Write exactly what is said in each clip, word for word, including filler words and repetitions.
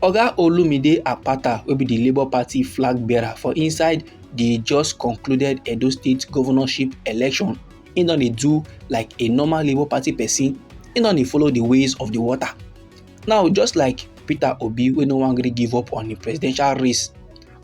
Oga Olumide Apata, wey be di Labour Party flag bearer for inside di just concluded Edo State governorship election, im don dey do like a normal Labour Party person, im don dey follow di ways of di water. Now, just like Peter Obi, wey no wan gree give up on im presidential race,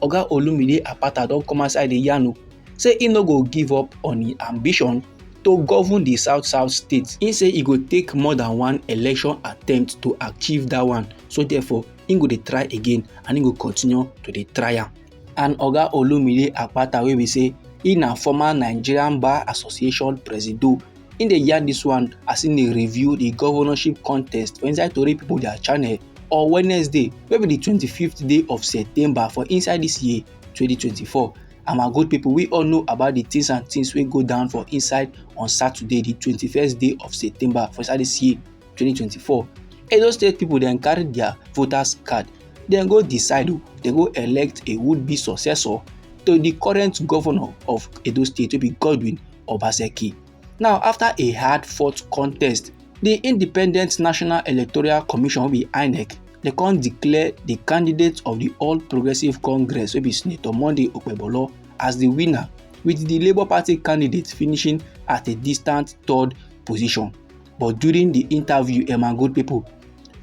Oga Olumide Apata don come outside dey yarn o, say im no go give up on im ambition to govern di South South state. Im say e go take more than one election attempt to achieve dat one, so therefore im go dey try again and im go continue to dey try am. And Oga Olumide Apata, wey be say im na former Nigerian Bar Association presido, im dey yarn dis one as im dey review di governorship contest for inside tori pipo dia channel on Wednesday, wey be di twenty-fifth day of September for inside dis year, twenty twenty-four. And my good pipo, we all know about di tins and tins wey go down for inside on Saturday, di twenty-first day of September for inside dis year, twenty twenty-four. Edo State pipo dem carry dia voters card, dem go decide o, dem go elect a would-be successor to di current governor of Edo State, wey be Godwin Obaseki. Now, afta a hard-fought contest, di Independent National Electoral Commission, wey be INEC, dem come declare di candidate of di All Progressive Congress, wey be Senator Monday Okpebholo, as di winner, wit di Labour Party candidate finishing at a distant third position. But during di interview, eh, my good pipo,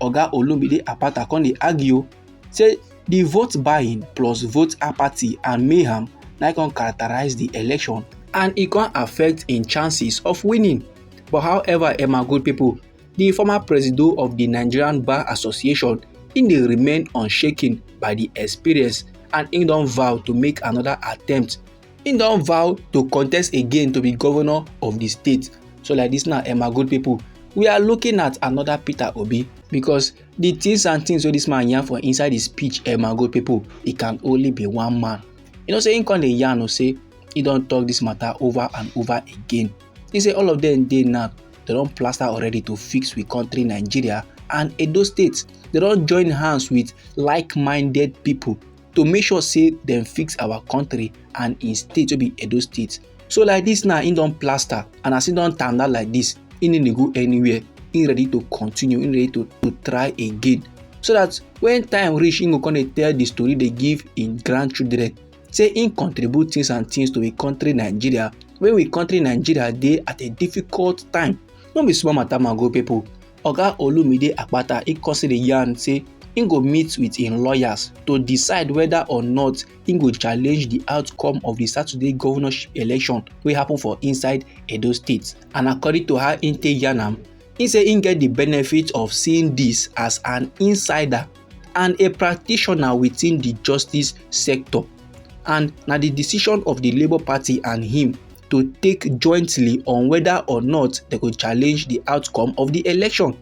Oga Olumide Apata come dey argue say di vote buying plus vote apathy and mayhem na come characterize di election and e come affect im chances of winning. But however, eh, my good pipo, di former presido of di Nigerian Bar Association, im dey remain unshaken by di experience and im don vow to make anoda attempt. Im don vow to contest again to be governor of di state. So like dis now, eh, my good pipo, we are looking at anoda Peter Obi, because di tins and tins wey dis man yarn for inside di speech, eh, my good pipo, e can only be one man. You know say im come dey yarn o say im don tok dis mata over and over again. Im say all of dem dey now, dem don plaster already to fix we kontri Nigeria and Edo State. Dem don join hands wit like-minded pipo to make sure say dem fix our kontri and im state, wey be Edo State. So like dis now, im don plaster, and as im don tanda like dis, im no dey go anywhere. Im ready to continue, im ready to to try again, so dat wen time reach, im go come dey tell di story, dey give im grandchildren, say im contribute tins and tins to we kontri Nigeria, wen we kontri Nigeria dey at a difficult time. No be small mata, my good pipo. Oga Olumide Apata, im come still dey yarn say im go meet wit im lawyers to decide weda or not im go challenge di outcome of di Saturday governorship election wey happun for inside Edo State. And according to how im take yarn am, im say im get di benefit of seeing dis as an insider and a practitioner within di justice sector, and na di decision of di Labour Party and him to take jointly on weda or not dem go challenge di outcome of di election.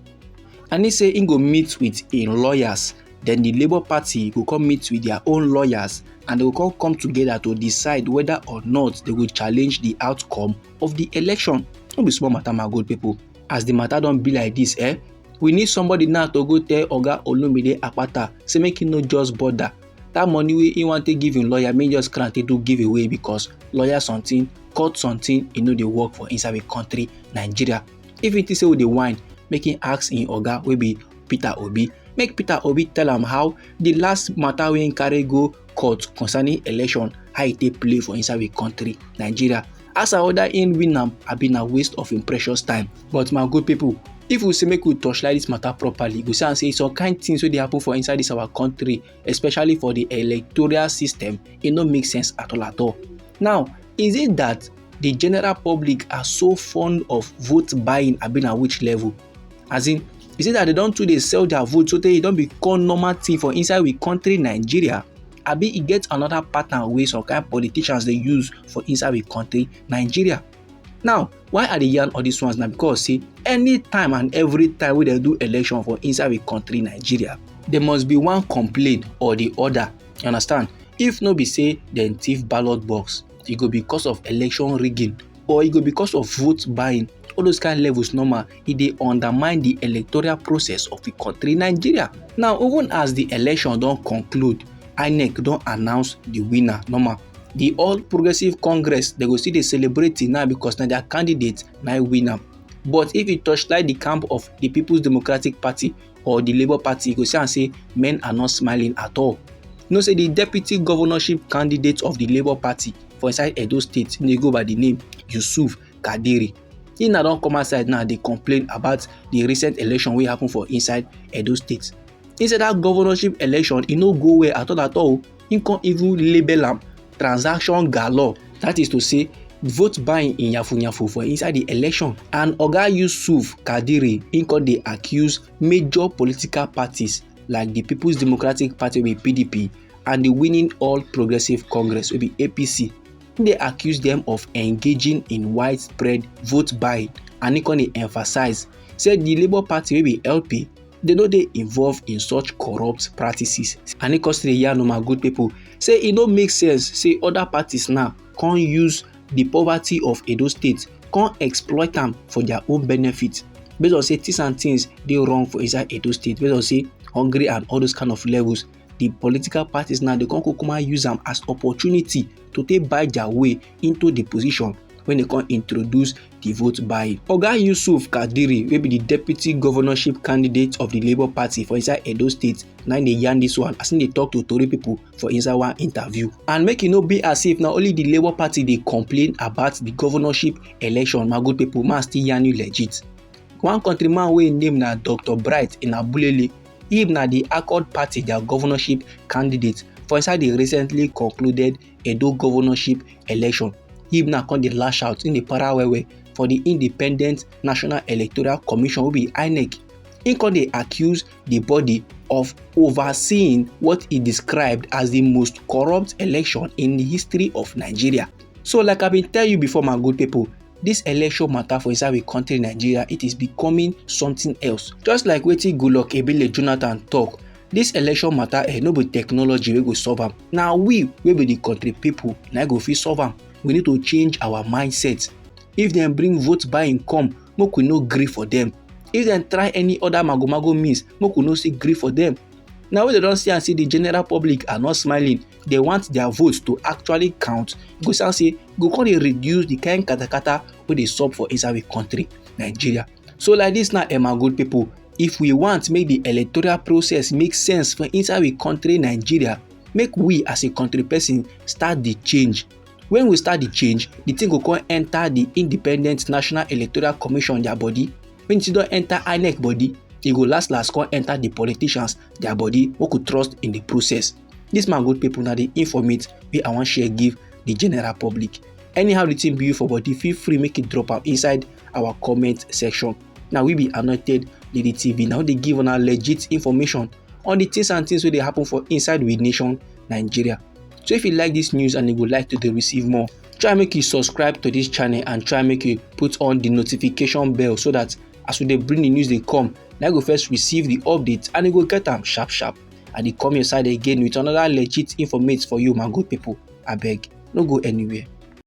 And im say im go meet wit im lawyers, den di Labour Party go come meet wit dia own lawyers, and dem go come come togeda to decide weda or not dem go challenge di outcome of di election. No be small mata, my good pipo. As di mata don be like dis, eh, we need somebody now to go tell Oga Olumide Apata say make im no just bother. Dat money wey im wan take give im lawyer, make im just carry am take do giveaway, because lawyer something, court something, e no dey work for inside we kontri Nigeria. If im think say we dey whine, make im ask im oga, wey be Peter Obi. Make Peter Obi tell am how di last mata wey im carry go court concerning election, how e take play for inside we kontri Nigeria. Ask am weda im win am abi na waste of im precious time. But my good pipo, if we say make we torchlight dis mata properly, you go see am say some kain tins wey dey happun for inside dis our kontri, especially for di electoral system, e no make sense at all at all. Now, is it dat di general public are so fond of vote buying, abi na which level? As in, is it dat dem don too dey sell dia vote sotey e don become normal tin for inside we kontri Nigeria? Abi e get anoda pattern wey some kain politicians dey use for inside we kontri Nigeria? Now, why I dey yarn all dis ones na because say anytime and everytime wey dem do election for inside we kontri Nigeria, there must be one complain or di oda. You understand? If no be say dem thief ballot box, e go because of election rigging, or e go because of vote buying. All those kain levels normal, e dey undermine di electoral process of di kontri Nigeria. Now, even as di election don conclude, INEC don announce di winner normal. Di All Progressive Congress, dem go still dey celebrate till now because na dia candidate na im win am. But if you torchlight the camp of the People's Democratic Party or the Labour Party, you go see am say men are not smiling at all. You know say the deputy governorship candidate of the Labour Party for inside Edo State, e go by the name Yusuf Kadiri. He now don come outside now dey complain about the recent election wey happen for inside Edo State. He say that governorship election, e no go well at all at all. He come even label am transaction galore. That is to say, vote buying in yafu yafu for inside the election. And Oga Yusuf Kadiri, he come dey accuse major political parties like the People's Democratic Party wey be P D P and the Winning All Progressive Congress wey be A P C. He dey accuse them of engaging in widespread vote buying, and he come dey emphasize say the Labour Party wey be L P, they no dey involved in such corrupt practices. And he come still dey yarn, my good people, say e no make sense say other parties now come use the poverty of Edo State come exploit am for their own benefit. Based on say things and things dey wrong for inside Edo State, based on say hungry and all those kind of levels, the political parties now, they come kukuma use am as opportunity to take buy their way into the position when they come introduce the vote buying. Oga Yusuf Kadiri, wey be the deputy governorship candidate of the Labour Party for inside Edo State, na im dey yarn this one as im dey talk to tori people for inside one interview. And make e no be as if na only the Labour Party dey complain about the governorship election, my good people, ma still yarn you legit. One countryman wey im name na Doctor Bright Inabulele, him na the Accord Party their governorship candidate for inside the recently concluded Edo governorship election. Him now come dey lash out, im dey para well well for the Independent National Electoral Commission wey be INEC. He come dey accuse the body of overseeing what he described as the most corrupt election in the history of Nigeria. So, like I been tell you before, my good people, this election matter for inside we country Nigeria, it is becoming something else. Just like wetin Goodluck Ebele Jonathan talk, this election matter, eh, no be technology wey go solve am. Na we wey be the country people na go fit solve am. We need to change our mindset. If dem bring vote buying come, make we no gree for dem. If dem try any other magomago means, make we no still gree for dem. Now wey dem don see am say the general public are not smiling, they want their votes to actually count, you go see am say e go come dey reduce the kind katakata wey dey sup for inside we country, Nigeria. So like this now, eh, my good people, if we want make the electoral process make sense for inside we country, Nigeria, make we as a country person start the change. When we start the change, the thing go come enter the Independent National Electoral Commission their body. When the thing don enter INEC body, e go last last come enter the politicians their body, wey go trust in the process. This, my good people, na the informate wey I wan share give the general public. Anyhow the thing be you for body, feel free make it drop am inside our comment section. Now we be Anointed Lady T V. Now they give una legit information on the things and things wey dey happen for inside we nation, Nigeria. So if you like this news and you would like to dey receive more, try make you subscribe to this channel and try make you put on the notification bell so that as we dey bring the news dey come, na you go first receive the updates and you go get am sharp sharp. I dey come your side again with another legit informate for you, my good people. Abeg, no go anywhere.